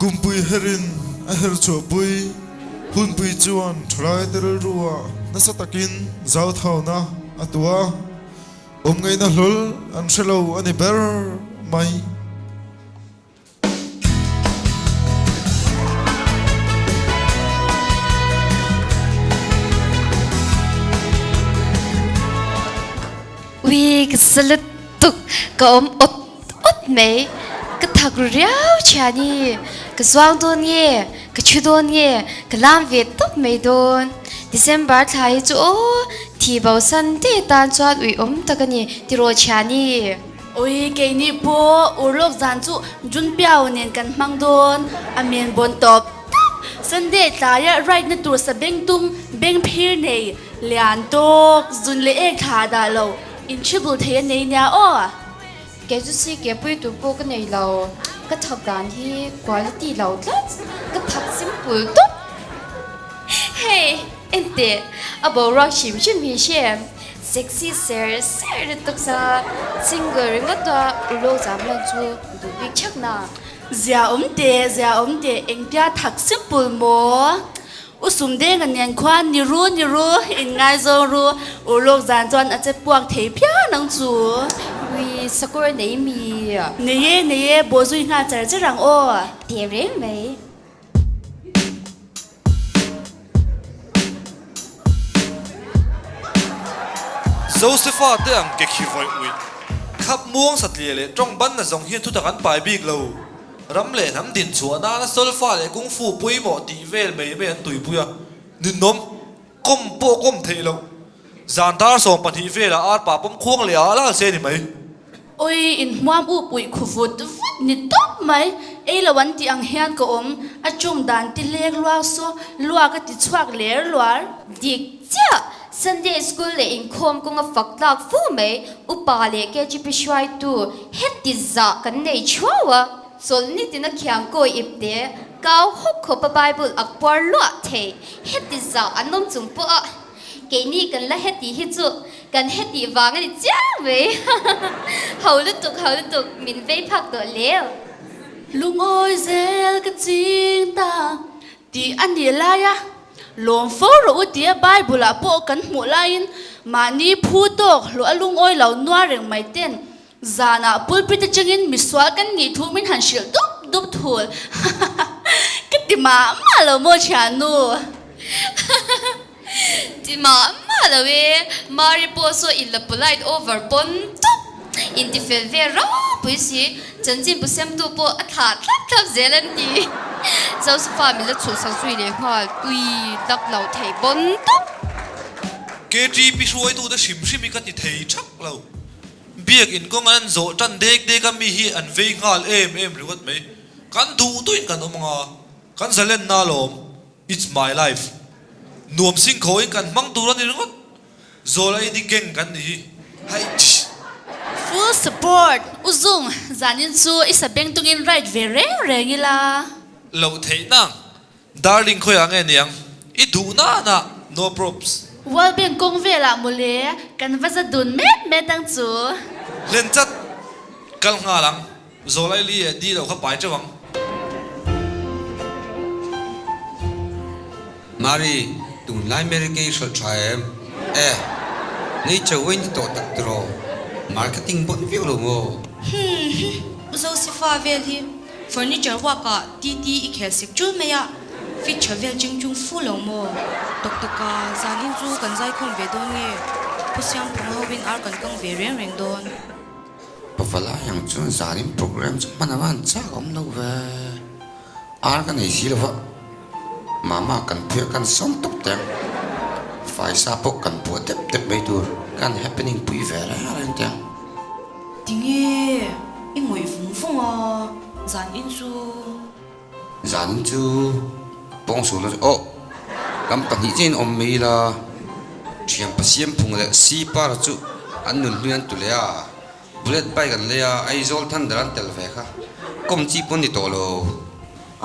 Kumpui herin a her chhuahpui hunpui chuan thalaite rilruah nasa takin zauthauna a tuah a, awm ngaihna hlawl an hre lo a ni ber mai. Ui ka sa lutuk ka awm awt awt mai ka thak ru riau thiani ka zuang dawn nge ka thu dawn nge ka lam ve tawp mai dawn December thla hi chu aw thi bo san te tan chuan ui awm tak a ni tiraw thiani. Ui keini pawh urlawk zan chu Junpiao nen kan hmang dawn a men bawn tawp tawp Sunday tlaia ride na tur sa beng tum beng phir nei lian tawk zun leh ek thla dah lo in thibul thei a nei nia aw. Kei chu si ke pui tur pawh ka nei lo, ka thak dan hi quality lo tlat, ka thak simple tawp. Hei enteh a boruak hrim hrim hi hre sexy ser ser lutuk sa single ringawt a ulo zam lan chu duh bik thak na. Zia awm teh, zia awm teh, engtia thak simple maw? U Sumdenga nen khuan ni ru ni ru, in ngaizawng ru, urlawk zan chuan a che puak thei phian ang chu. Ui, sakawr nei mi. Nei e, nei e, bawhzui nghal char char ang aw. Teh reng mai. Josefa te ang ke khi vawi uih. Khap muang satliah leh tawng ban na zawng hian thutak an pai bik lo. Ram leh hnam din chhuah nana solfa leh kungfu pawimawh tih vel mai mai an tuipui a, ninawm kawm pawh kawm theih loh. Zan dar 12 velah arpa pawm khuang leh ah lal se ni mai. Oi, inhmuam u puih khu vut vut ni tawp mai. Ei lo an tih ang hian ka awm, a chung dan ti leng luak saw luak a ti chhuak ler luar. Dik chiah! Sunday School leh inkhawm kawnga fak tlak fu mai, upa leh KGP hruaitu heti zah kan nei thuau a, chawlhni tina khiang kawi ip te, kau hawk khawpa Bible ak puar luah thei, heti zah an awm chung pawh a, keini kan la heti hi chu kan heti vang a ni chiang mai, ho lutuk ho lutuk min vei phak tawh leu. Lungawi zel ka ching ta tih a nih lai a. Lawm fo rawh u tia Bible ah pawh kan hmuh laiin mahni phu tawk hlawh a lungawi lo nuar reng mai ten zanah pulpit atangin misual kan nih thu min han hrilh dup dup thul ka ti mah mah lo maw thiannu? Ti mah mah lo e, Mari pawh saw in la polite over pawn tawp intifel vel ropui si. Chanchin pu semtu pawh a thlah thlap thlap zel an ti. Josefa min la chhuhsak zui leh nghal tui tak lo thei bawn tawp. KTP hruaitute hrim hrim hi ka ti thei thak lo. Biak in kawng an zawh tan dek dek a mi hi an vei nghal em em ringawt mai. Kan duh duhin kan awm anga, kan zalenna alawm, it's my life. Nuam sing khawhin kan hmang tur a ni ringawt. Zawl a ini gang kan nih hi. Haih. Full support U Zung, zanin chu i sa beng tungin ride ve reng reng ila. Loh theih nang. Darling khawiah nge niang? I duh na na, no probs. World Bank kawng velah mawle kan va za dun met met ang chu. Hlen chat kal nghal ang. Zawlaili eh di lo kha pai teuh ang. Mari, tunlai Mary Kay hralh tha em? Eh, nei chauh in ti tawh tak tiraw? Marketing bawt viau lo maw? Hmm hmm, U Josefa vel hi furniture work ah TT i khel sek chul mai a, fit tha vel cheng chung fu lo maw? Tok tok a, zan in chu kan zaikhawm ve dawn nge? Pu Siamphunga ho in ar kan kang ve reng reng dawn. Pavalai ang chuan zanin program chu hman a van chak awm lo ve. Ar ka nei si lo va, mama kan phiah kan sawm tawp teh ang. Faisa pawh kan puah dep dep mai tur kan happening pui ve reng reng teh ang. Tinge i ngawih vung vung a, zanin chu. Zanin chu pawngsual chu aw kan pahnih chiah in awm mai ila thian pasiam phung leh sipar chu an nun hlui an tu leh a bullet bike an lei a Aizawl thunder an tel ve kha kawm chi pawn ni tawh lo.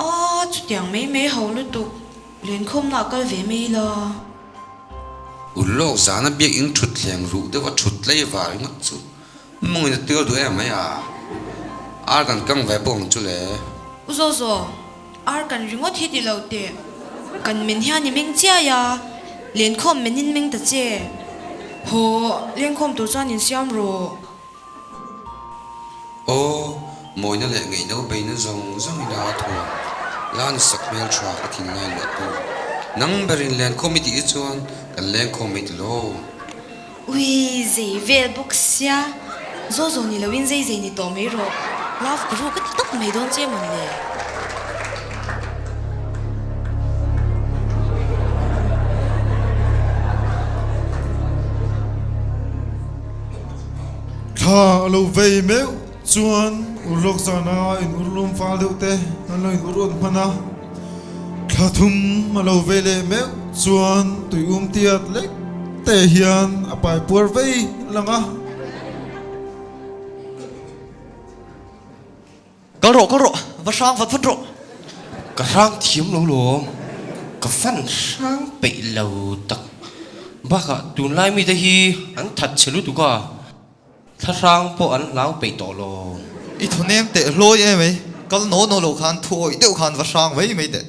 A chutiang mai mai ho lutuk lenkhawmna a kal ve mai ila. Ulawk zana biakinn thutthleng ruh deuh a thut tlei var ringawt chu Mawngin a tuar duh em mai a, ar kan kang ve bawk ang chu le. U Zozo, Ar kan ringawt hi ti lo teh. Kan men hian i meng chiai a, lenkhawm menin meng ta che. Haw, lengkhawm tur chuan insiam rawh. Aw, mawina leh ngaihno beina zawng zawng ila a thuam. La ni sak hmel tha ka thinlai luah tu. Nang berin lenkhawm i tih hi chuan kan lengkhawm mai ti lo. Ui, zei vel bawk sia, zaw zaw ni loin zei zei ni tawh mai rawh. Love guru ka ti tawp mai dawn che mawn le. Thla a lo vei meuh chuan urlawk zana in urlum fal deuh te an lo in ur awn hman a, thla thum a lo vei leh meuh chuan tui um tiat lek te hian a pai puar vei lang a. Kal rawh, kal rawh, va hrang vat vat rawh. Ka hrang thiam lo lawm, ka fan hrang peih lo tak. Bakah tunlai mite hi an that chhe lutuk a, thla hrang pawh an hlau peih tawh lo. I thaw nem teh hlawi em ei, kal naw naw lo khan thu awih deuh khan va hrang mai mai teh.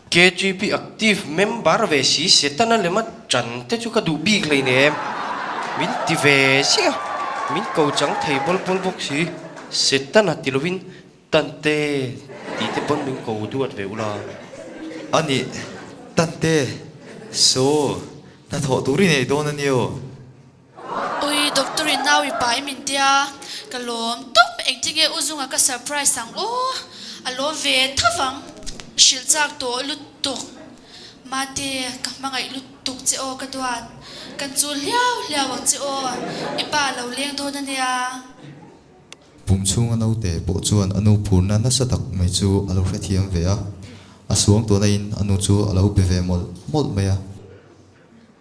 KGP active member ve si Setana lema ṭan te chu ka duh bik hleinem. Min ti ve chiah a, min ko chang thei bawl bawl bawk si. Setana ti lovin Tante tih te pawn min ko duat ve ula. A nih, Tante, saw, hnathawh tur i nei dawn a nia. Ui, doctor in nau i pai min tia, ka lawm tawp, engtinge u zunga ka surprise ang aw, a lawm ve tho vang, hrilh chak tawh lutuk, mate ka hmangaih lutuk che aw ka duat, kan chul hliau hliau ang che aw, i pa a lo leng dawn a nia. Pum chhunga naute pawh chuan a nu phurna nasa tak mai chu a lo hrethiam ve a, a suang tuahna in a nu chu a lo be ve mawlh mawlh mai a.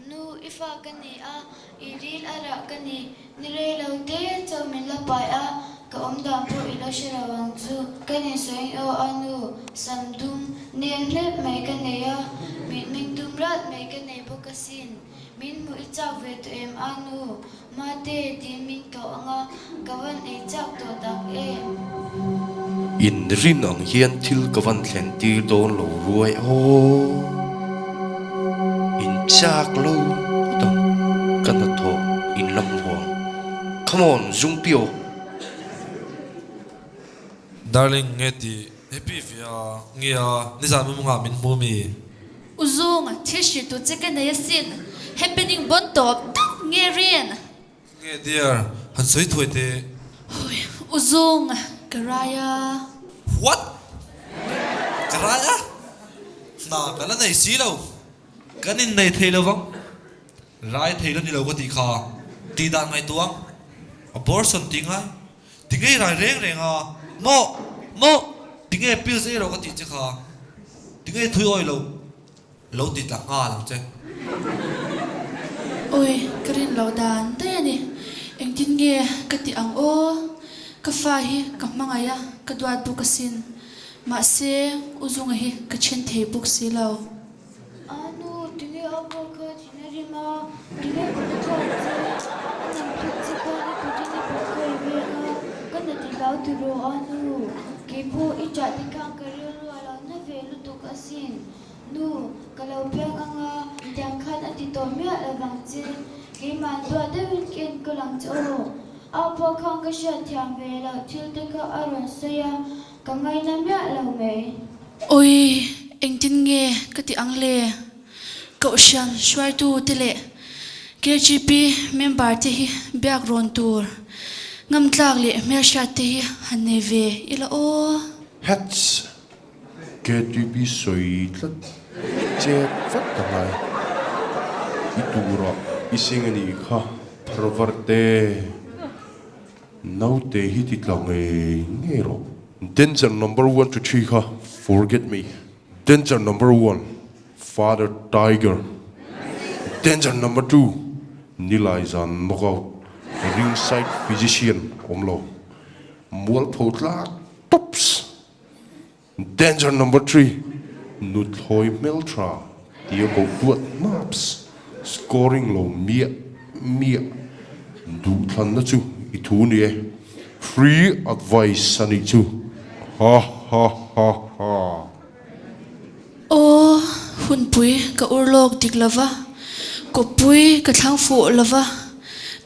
Nu, i fa ka ni a, i ril a rah ka ni. Ni rei lo te chaw min la pai a, ka awm dan pawh i la hre lo ang chu. Ka insawi aw a nu, sam dum nem hlep mai ka nei a, mitmeng dum rat mai ka nei bawk asin. Min hmuh i chak ve tawh em a nu? Mate, tiin min koh ang a, ka van ei chak tawh tak em? Inrin ang hian thil ka van thlen tir dawn lo ruai aw. In chak lo ngawt ang, ka hnathawh in la hmu ang. Come on, Zungpio! Darling, nge ti happy ve a, nge a, nizan mumngah min hmu mi? U Zung, thil hrilh tur che ka nei asin, happening bawn tawp tak nge rin? Nge dear, han sawi thuai teh. Hui, U Zung, ka rai a. What? Ka rai a? Hna ka la nei si lo, kan innei thei lo vang. Rai thei lo ni lo ka tih kha, tih dan ngaihtuah ang, abortion tih ngai. Ti ngei rai reng reng a, Maw! Maw! Ti nge pills ei rawh ka tih che kha, ti nge thui awi lo lo ti tla nghal ang che. Awi, ka rin loh dan daih a ni. Engtin nge ka tih ang aw? Ka fa hi ka hmangaih a, ka duat bawk asin. Mahse, U Zunga hi ka then thei bawk si lo. A nu, tinge a pa kha thin a rim a, tinge kut a thlak che, a nam thut che khan i kut in i pawh kha i veng a, ka na ti hlau ti rawh a nu, keipawh i ṭah te khan ka rilru a lo na ve lutuk asin, nu, ka lo piang ang a, tiang khan a ti tawh miah lo vang che, keimah duah deuhin ka enkawl ang che aw, a pa khan ka hriatthiam ve loh thil te kha a rawn sawi a, Ka ngaina miah lo mai. Awi, engtin nge ka tih ang le? Kohhran hruaitu te leh KGP member te hi biak rawn tur ngamtlak leh hmelhriat te hi han nei ve ila aw. Hats! KGP sawi tlat chet vat a ngai. I turah i seng a nih kha phar var te. Naute hi ti tla ngei ngei rawh. Danger number one to three kha forget me. Danger number one father tiger. Danger number two nilai zan knockout ringside physician awm lo. Mualpho tlak tops. Danger number 3, Nuthlawi hmeltha tia koh duat hnaps, scoring lo miah miah, duhthlanna chu i thu ni e, free advice a nih chu, ha ha. ha ha ha. Aw, hunpui ka ur lawk dik lova, kawppui ka thlang fuh lova,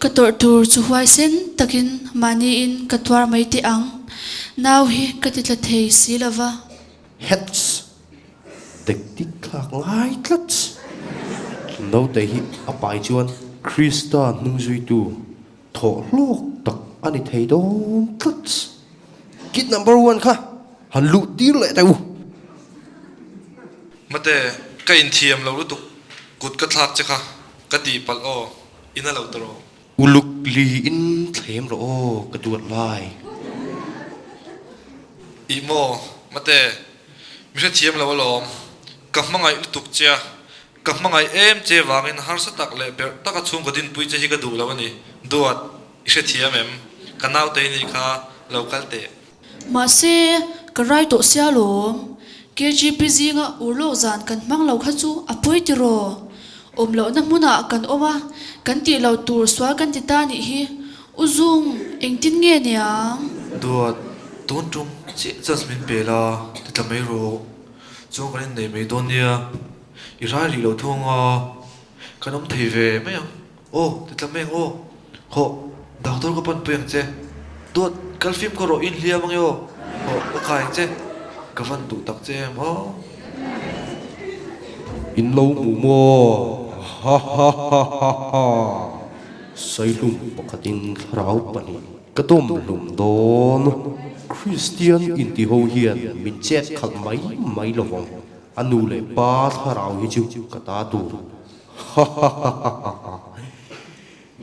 ka tawrh tur chu huaisen takin mahniin ka tuar mai teh ang, nau hi ka ti tla thei si lova. Hets! Dektik thlak ngai tlats! Naute hi a pai chuan Krista hnungzuitu Thawh hlawk tak a ni thei dawn tlats. Kid number one kha han luh tir leh teh u. Mate, ka inthiam lo lutuk, kut ka thlak che kha ka tihpalh aw, in a lo ta rawh. Uluk li in thlem rawh aw ka duat lai. Ih maw, mate, mi hrethiam lo alawm, ka hmangaih lutuk che a, Ka hmangaih em che vangin harsa tak leh berh taka chhungkaw dinpui che hi ka duh lo a ni. Duat, i hrethiam em? Ka nautei nih kha lo kal teh. Mahse, ka rai tawh sia lawm. KGP zinga urlawk zan kan hmang lo kha chu a pawi tiraw? Awm lohna hmunah kan awm a, kan tih loh tur sual kan ti ta nih hi. U Zung, engtin nge niang? Duat, tun tum chiah chance min pe la, ti tla mai rawh. Chuan kan innei mai dawn nia. I rai rih lo thung a, kan awm thei ve mai ang. Aw, ti tla mai ang aw. Hawh, doctor ka pan pui ang che. Duat, kal fim khaw rawh, i inhliam ange aw. Hawh, ka kai ang che. Ka van duh tak che em aw. In lo hmu maw? Ha ha ha ha ha. Saihlum pakhatin thlarau pahnih ka dawm hlum dawn. Kristian intiho hian min chet khalh mai mai lovang. A nu leh pa thlarau hi chu ka ta tur. Hahahahaha.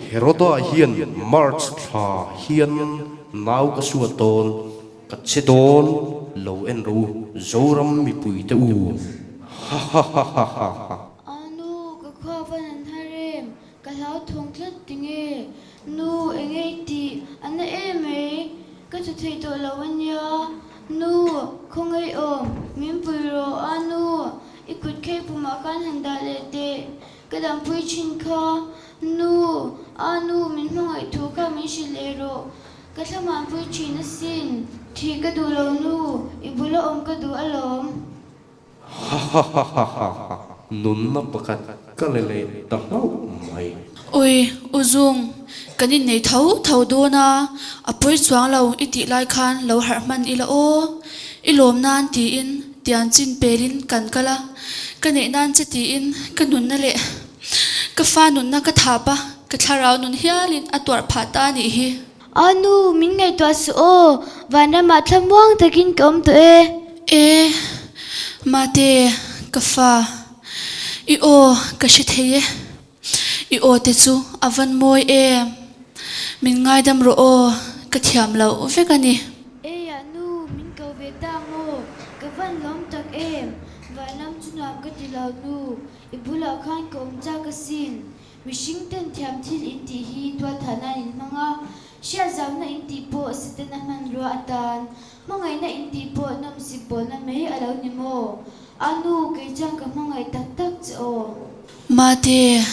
Heroda hian March thla hian nau ka suat dawn, ka che dawn lo en rawh u Zoram mipui te u. Hahahahaha. A nu, ka khua van an har em? Ka hlauthawng tlat tinge? Nu, enge i tih? A na em mai, ka tha thei tawh lo a nia. Nu, khawngaih awm, min pui rawh a nu, i kut khei pumah khan han dah leh teh, ka dampui thin kha. Nu, a nu, min hmangaih thu kha min hrilh leh rawh, ka thlamuanpui thin asin. Thih ka duh lo nu, i bula awm ka duh alawm. Hahahahaha nunna pakhat ka le leh ta hlauh mai. Ui, U Zung, kan innei tho tho dawn a, a pawi chuang lo i tih lai khan lo harh hman ila aw. I lawm nan tiin tian chin pelin kan kal a, ka neih nan che tiin ka nunna leh ka fa nunna ka thap a, ka thlarau nun hialin a tuarh phah ta a nih hi. A nu, min ngaihtuah suh aw, vanramah thlamuang takin ka awm tawh e. E, Mate, ka fa, i aw ka hre thei e, i aw te chu a van mawi em, min ngaidam rawh aw, ka thiam loh vek a ni. Eiah nu, min ko ve ta maw, ka van lawm tak em, vanram chu nuam ka ti lo nu, i bulah khan ka awm chak asin, Mihring ten thiam thil in tih hi tualthahna an inhmang a, hriatzauna in tih pawh Setana hmanrua atan, hmangaihna in tih pawh nawmsip bawlna mai a lo ni maw? A nu, kei chuan ka hmangaih tak tak che aw. Mate,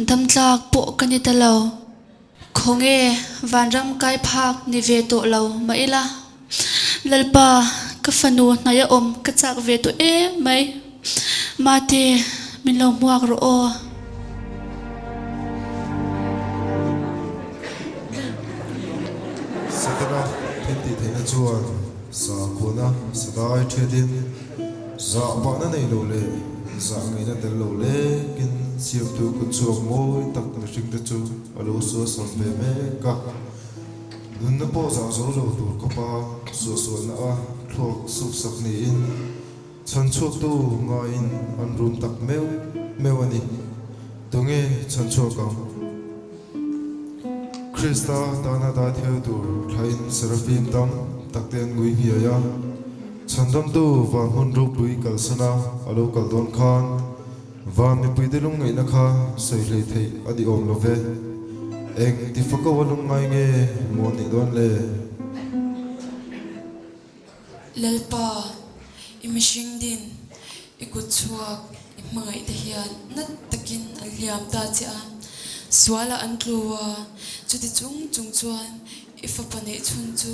damtlak pawh ka ni ta lo. Khawnge vanram kai phak ni ve tawh lo mah ila, Lalpa, ka fanu hnaia awm ka chak ve tawh em mai. Mate, min lo hmuak rawh aw. Setana thiltihtheihna chuan sakhuana sadai ṭhiatin zahpahna nei lo leh zah ngaihna tel lo lekin siamtu kutchhuak mawi tak mihringte chu a lo suasam ve mek a. Nunna pawh zah zo lo tur khawpa suahsualna a thluak suksak niin chhanchhuaktu ngaiin an rum tak meuh meuh a ni. Tunge chhanchhuak ang? Krista tana dai theu tur thlain Serafim tam takte an ngui hniai a, chhandamtu van hmun ropui kalsana a lo kal dawn khan Van mipuite lungngaihna kha sawi hlei theih a ni awm lo ve. Eng ti fako a lungngai nge maw nih dawn le? Lalpa, i mihring din, i kut chhuak, i hmangaih te hian nat takin an hliam ta che a, sualah an tlu a, chuti chung chung chuan i fapa neih chhun chu.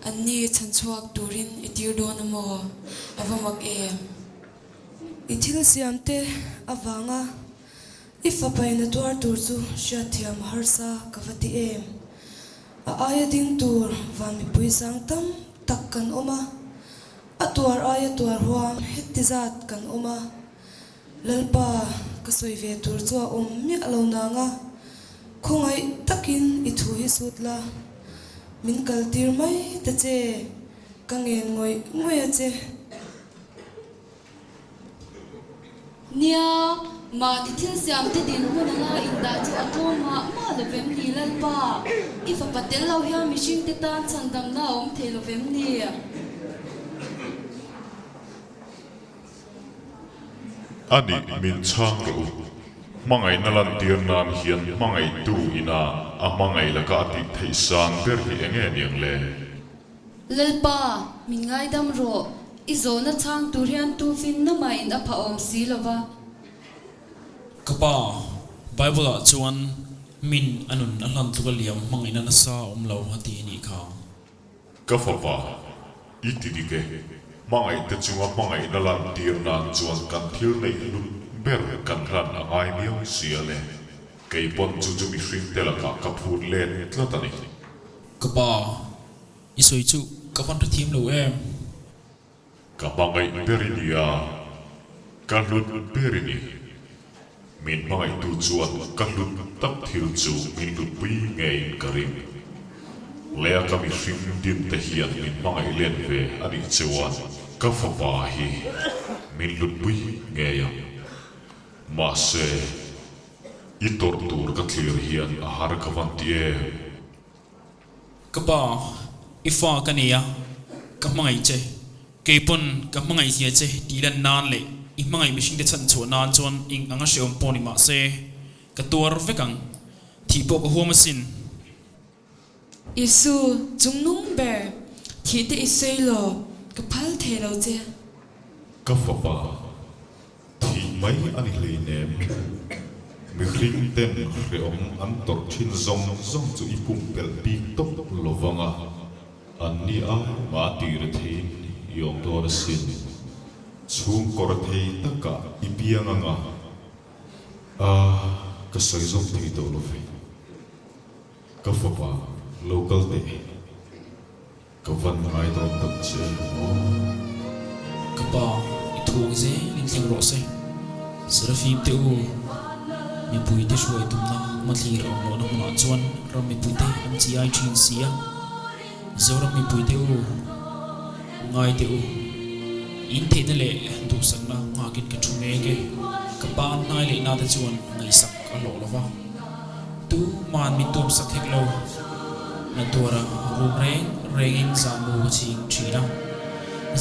Anni chhanchhuak turin i tir dawn a maw? A va mak em? I thil siamte avanga i fapaina tuar tur chu hriatthiam a harsa ka va ti em? A aia ding tur van mipui sang tam tak kan awm a, a tuar aia tuar huam heti zat kan awm a. Lalpa, ka sawi ve tur chu a awm miah lo nang a, khawngaih takin i thu hi sut la, min kal tir mai ta che, ka ngen ngawih ngawih a che. Nia, mahni thil siamte dinhmun anga indah chu a tlawm mah mah lo vem ni Lalpa? I fapa tel lo hian mihringte tan chhandamna a awm thei lo vem ni? A nih min chhang rawh u. Hmangaihna lantir nan hian hmangaihtu ina a hmangaih laka a tih theih san ber hi enge niang le? Lalpa, min ngaidam rawh. I zawhna chhang tur hian tufin namah in a pha awm si lo va. Ka pa, Bible ah chuan min a nun a hlan tluk a liam hmangaihna nasa a awm lo a ti a nih kha. Ka fapa, i ti dik e. Hmangaihte chunga hmangaihna lantir nan chuan kan thil neih hlut ber kan hlan a ngai miau si a le. Kei pawn chu chu mihringte lakah ka phut let tlat a ni. Ka pa, i sawi chu ka van hrethiam lo em? Ka hmangaih ber i ni a, ka hlut ber i ni. Min hmangaihtu chuan ka hlut tak thil chu min hlutpui ngeiin ka ring. Lea ka mihring din te hian min hmangaih len ve a nih chuan ka fapa hi min hlutpui ngei ang. Mahse, i tawrh tur ka thlir hian a har ka van ti em? Ka pa, i fa ka nei a, ka hmangaih che. Kei pawn ka hmangaih zia che tih lan nan leh i hmangaih mihringte chhan chhuah nan chuan eng anga hrehawm pawh ni mah se, ka tuar vek ang. Thih pawh ka huam asin. Isu, chungnung ber, thih te i sawi law, ka phal thei lo che. Ka fapa, Thih mai a ni hleinem. Mihring ten hrehawm an tawrh thin zawng zawng chu i pumpelh bik tawp lo vang a, an ni ai mah tir theiin i awm dawn asin. Chhungkawr thei takah i piang ang a, a ka sawi zawm thei tawh lo ve. Ka fapa lo kal teh. Ka van ngai dawn tak che maw? Ka pa, i thuang zel in thleng rawh se. Serafim te u, mipui te hruai tumna hmathlir a awm lohna hmunah chuan ram mipui te an chi ai thin si a. Zoram mipui te u, ngai te u, in theihna leh duhsakna nghakin ka thu mek e. Ka pa hnai leh nate chuan ngaihsak a hlawh lo va. Tu man min tuam sak hek lo. Na tuara rum reng rengin zanmu ka ching thin a,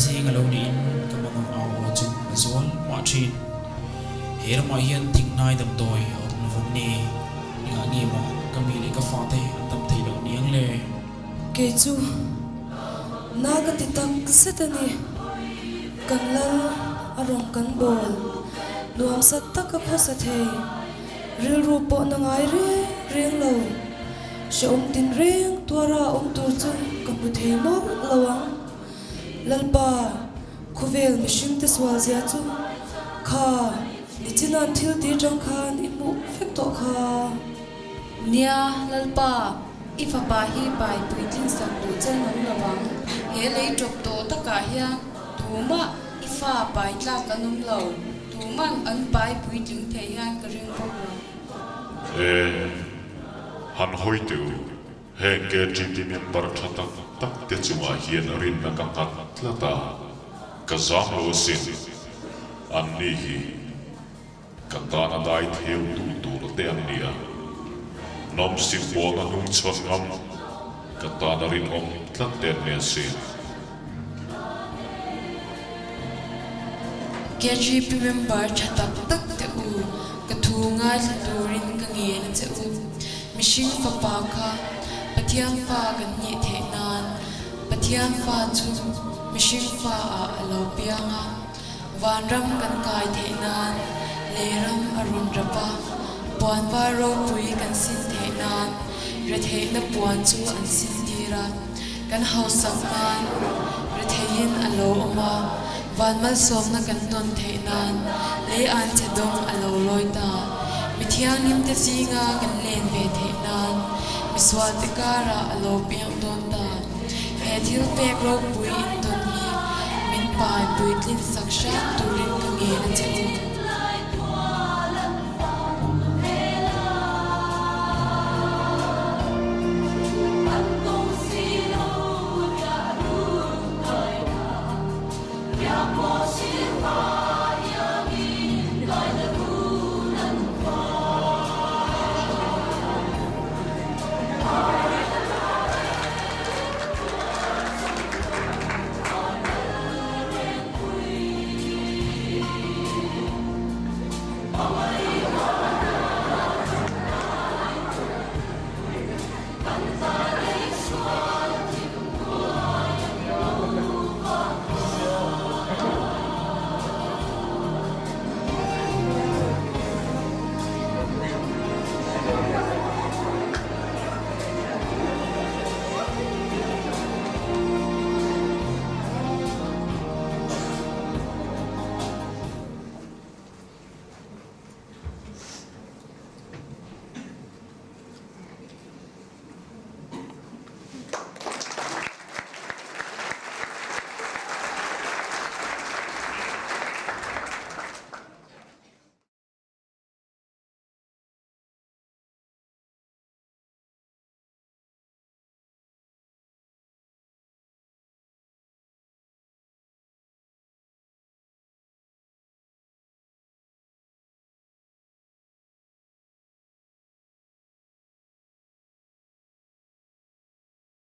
zing a lo niin ka mangang au aw chu a zual mah thin. He ramah hian thinghnai damdawi a awm lovang ni? Engah nge maw ka mi leh ka fate an dam thei loh niang le? Kei chu na ka ti tak zet a ni. Kan lal a rawn kan bawl nuamsa taka khawsa thei. Rilru pawh na ngai reng reng lo. Hrehawm tin reng tuara awm tur chu ka hmu thei mawlh lo ang. Lalpa, khawvel mihringte sual zia chu kha nichinan thil ti tang khan i hmuh vek tawh kha. Nia, Lalpa, i fapa hi pai puitlin sak duh chen awm lo vang. He lei tawp tawh takah hian tumah i fa pai tlak an awm lo. Tuman an pai puitling thei hian ka ring bawk lo. E, han hawi teh u, heng KGP member tha tak tak te chungah hian rinna ka nghat tlat a, ka zam lo asin. Anni hi ka tana dai theu tu tur te an ni a, nawmsip bawlna hnung chhawn ngam ka tana rinawm tlat te an ni asin. KGP member tha tak tak te u, ka thu ngaithla turin ka ngen a che u. Mihring fapa kha Pathian fa kan nih theih nan Pathian fa chu mihring fa ah a lo piang a, vanram kan kai theih nan leiram a rawn rap a, puan var ropui kan sin theih nan retheihna puan chu an sin tir a. Kan hausak nan retheiin a lo awm a, van malsawmna kan tawn theih nan lei an che dawng a lo lawi ta. Mi thianghlimte zinga kan len ve theih nan misualte karah a lo piang dawn ta. He thil pek ropui intawn hi min pai puitlin sak hram turin ka ngen a che u.